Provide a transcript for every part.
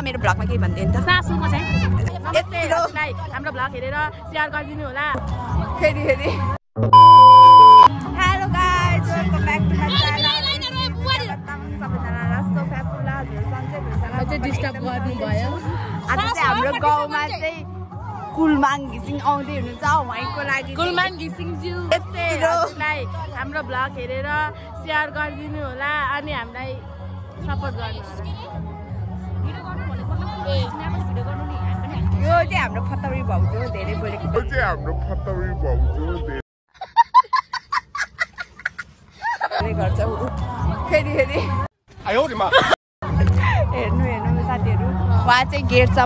मेरो ब्लगमा केही भन्दैन त सासु म चाहिँ यस्तै हाम्रो ब्लग हेरेर शेयर गरिदिनु होला फेरि hello guys welcome back to my channel सबैजनालाई सो फ्यापुला हजुर सन्चै हुनुहुन्छ अझै डिस्टर्ब गर्नु भयो आज चाहिँ हाम्रो गाउँमा चाहिँ कुलमाङ घिसिङ आउँदै हुनुहुन्छ उहाँको लागि कुलमाङ घिसिङ ज्यू यस्तै हजुरलाई हाम्रो ब्लग हेरेर शेयर गरिदिनु होला अनि हामीलाई सपोर्ट गर्नु होला यो चाहिँ हाम्रो फतौरी भाउजू धेरै बोलेको गर्छ फेरि हेर्नु साथीहरू उहाँ चाहिँ गेट्छ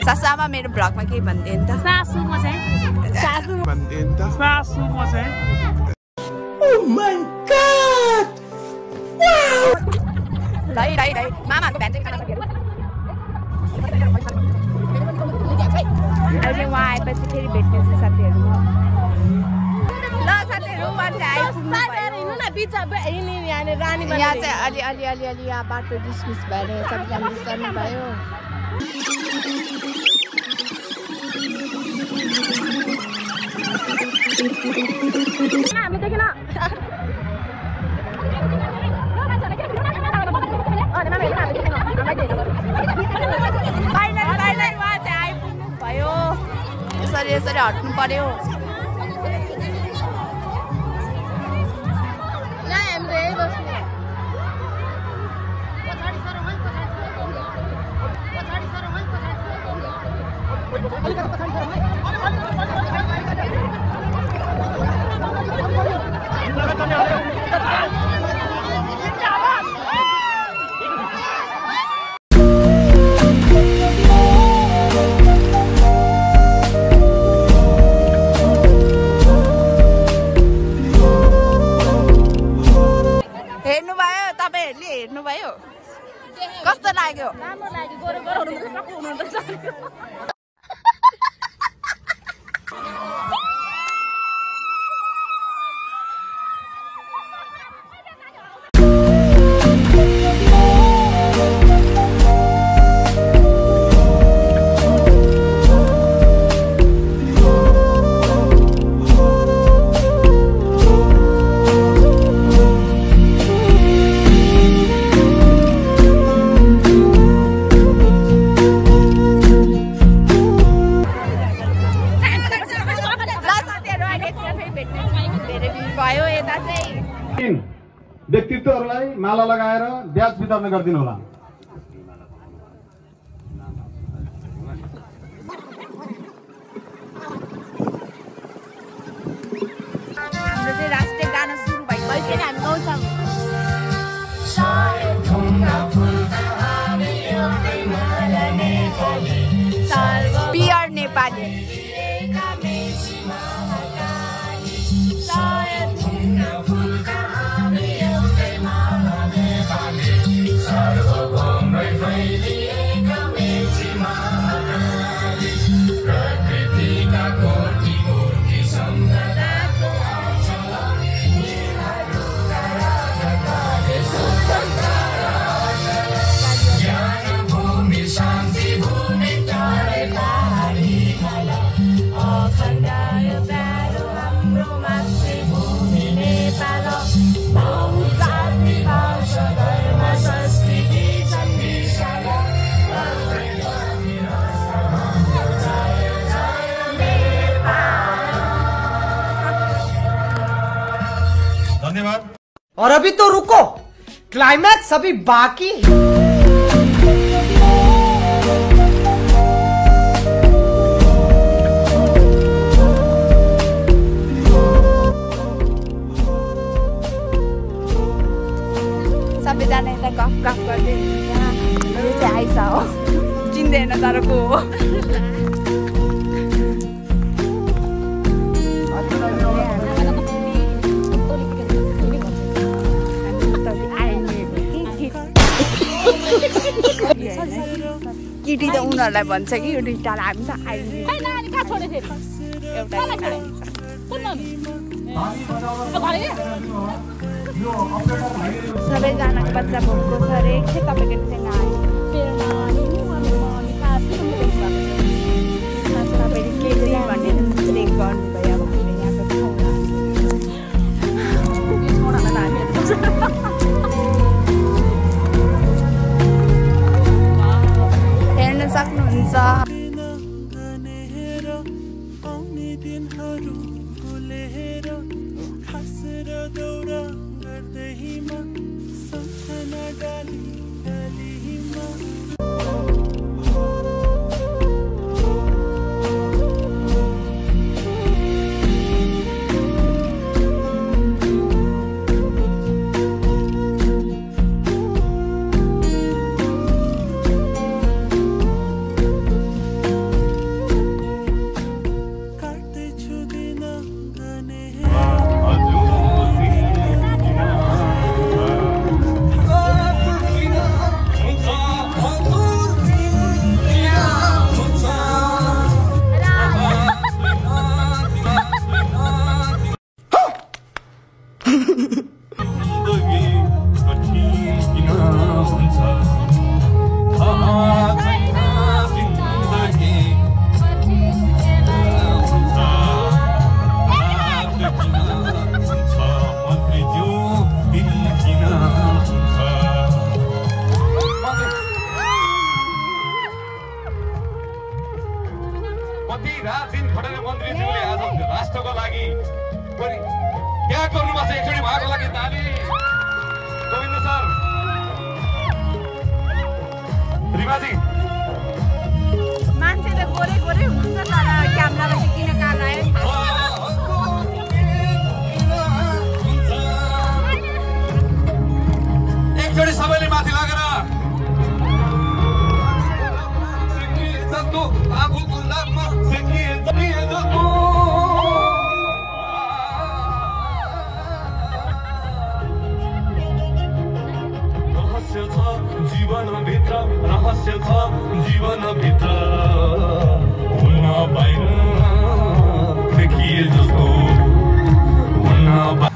सासुआमा मेरो ब्लगमा केही भन्दैन त सासु म चाहिँ Oh my god! Wow! Lai. Mama, aku benteng kan aku. अहिले उहाँ आएपछि फेरि भेट्नेछु साथीहरू ल साथीहरू उहाँ चाहिँ आइपुग्नु यहाँ चाहिँ अलि यहाँ बाटो डिस्मिस भएर सबैजना गर्नु भयो यसरी हट्नु पर्यो हेर्नुभयो कस्तो लाग्यो राम्रो लाग्यो गोरो हुनुहुन्छ व्यक्तित्वहरूलाई माला लगाएर ब्याज वितरण गरिदिनु होला हाम्रो चाहिँ राष्ट्रिय गाना सुरु भइसक्यो नि हामी गाउँछौँ पियर नेपाली और अभी तो रुको क्लाइमैक्स अभी बाकी है सबैजना यता गफ गर्दै यहाँ चाहिँ आइसा हो चिन्दैन तर को हो केटी त उनीहरूलाई भन्छ कि यो टाढा हामी त आइन्छ एउटा सबैजनाको बच्चा भोकको छ अरे एकछिन तपाईँको चाहिँ नआयो तपाईँले के चाहिँ भनेर ब्रेक गर्नुभयो अब हामीले यहाँको हेर्न सक्नुहुन्छ मान्छेले गोरे गोरे हुनुहुन्छ तर क्यामेरामा चाहिँ किन कालो आयो एकचोटि सबैले माथि लागेर रहस्य छ जीवनभित्र हुन बाहिर देखिए जस्तो हुन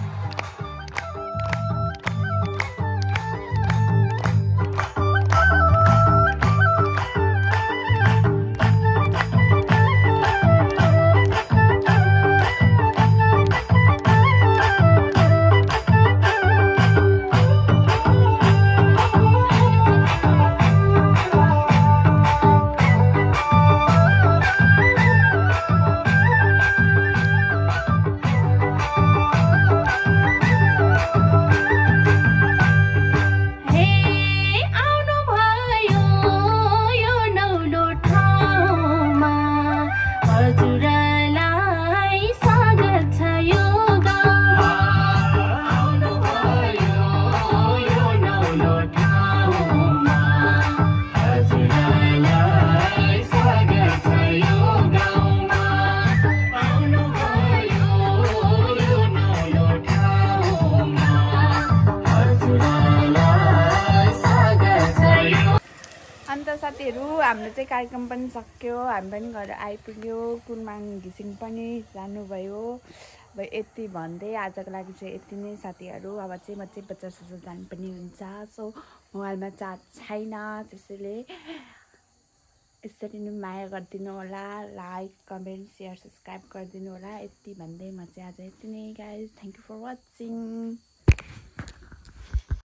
साथीहरु हाम्रो चाहिँ कार्यक्रम पनि सक्यो हामी पनि घर आइपुग्यो कुलमाङ घिसिङ पनि जानुभयो अब यति भन्दै आजको लागि चाहिँ यति नै साथीहरु अब चाहिँ म चाहिँ बजार जानु पनि हुन्छ सो मोबाइलमा चार्ज छैन त्यसैले यसरी नै माया गरिदिनु होला लाइक कमेन्ट शेयर सब्स्क्राइब गरिदिनु होला यति भन्दै म चाहिँ आज यति नै guys thank you for watching